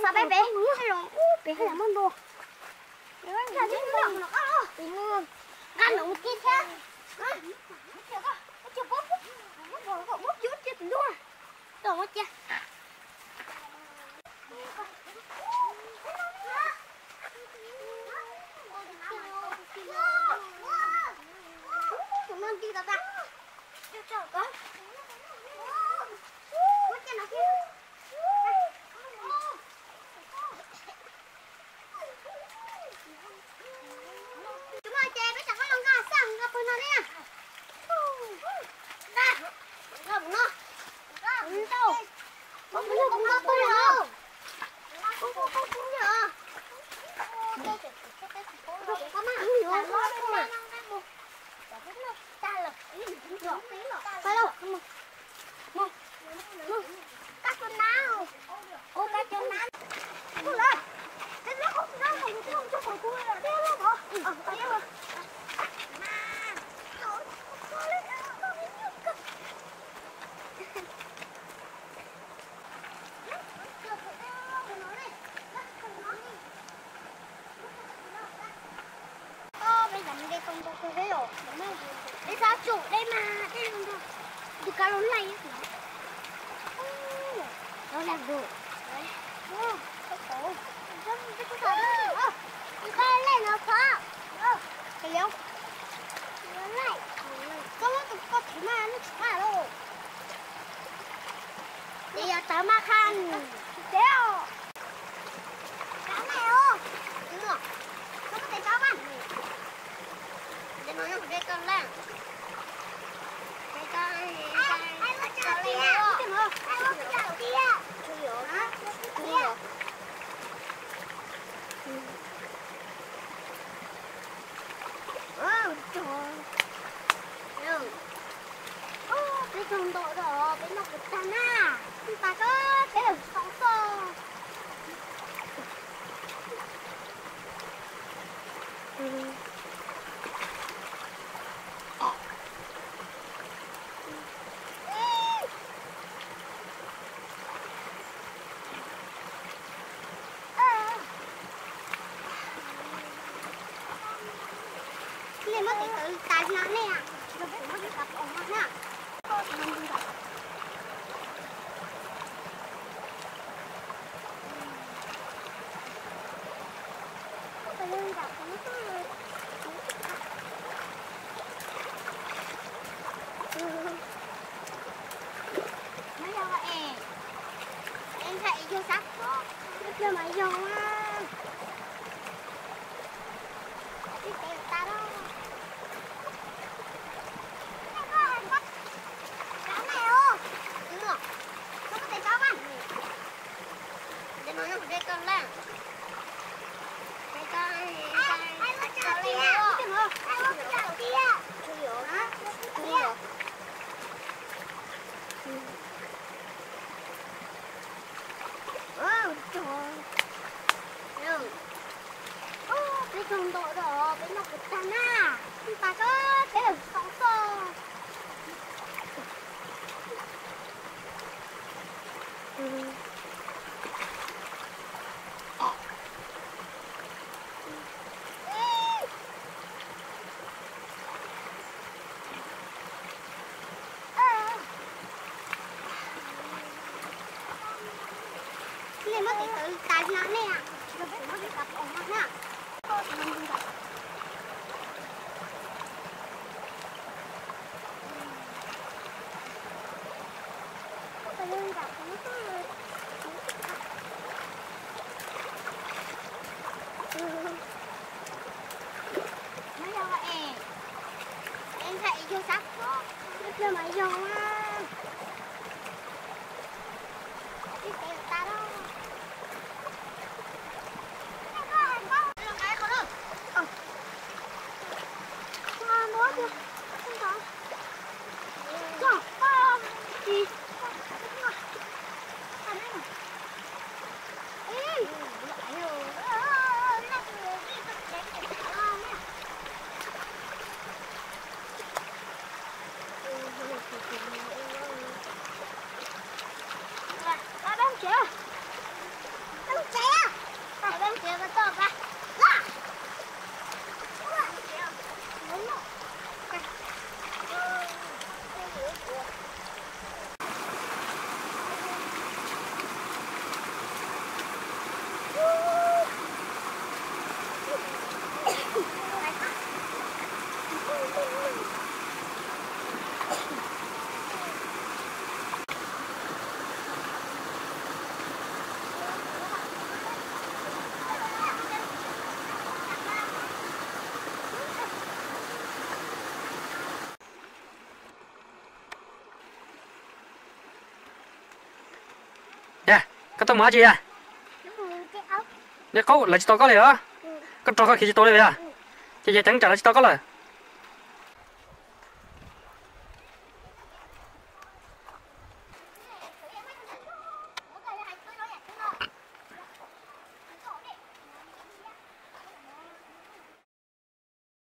Xav peb pem, pem haj yam muaj ntua. Nqa ntawm mus kiag thiab. Tus no ces peb rov qab los nqa xaj nqa pawg no ne. Nqa, nqa tus no. Ntau. Kuv nqa pawg no. Kuv nqa pawg no. Pais lauj. Peb xav tsuj dej mas dej zoo nraug, tus kab los laij. Los laij tus. Tus kab laij no phom. Koj muab tus koj thwv mas nws tsis qab lauj. Ces yog tawv mas qha. Tsis teb os. Tsav lej os. Tsis muaj. Koj muab tes tsav mas. Tes no yog kuv tes koj lej. Tes koj, tes koj lej os. Tsis yuav. Tsis yuav. Peb tsaug ntau os, peb noj kuv tag na. Ib pas koj peb lawm xov xoj. Nej muab tes tawv tas no nej, los peb muab tes tawv pov no na. Mas yog es, es ntshai es yog sab tod, pliag mas yog. Ib tes tas lawm. Tsav lej os. Koj tes tsav mas. Tes no yog kuv tes koj lej. Tes koj, tes koj lej os. Tsis yuav. Zoo nto rau peb noj kuv tag na. Ib pas ko peb lawm xoo xoj. Nej muab tes taw tas no nej, muab tes taw pom no na. Yog, koj tuaj mus dab tsi yog? Neb qaub lawv tsis tau koj li os. Koj rau koj khiav tsis tau li os. Ces yog ceev tsam lawv tsis tau koj lawm.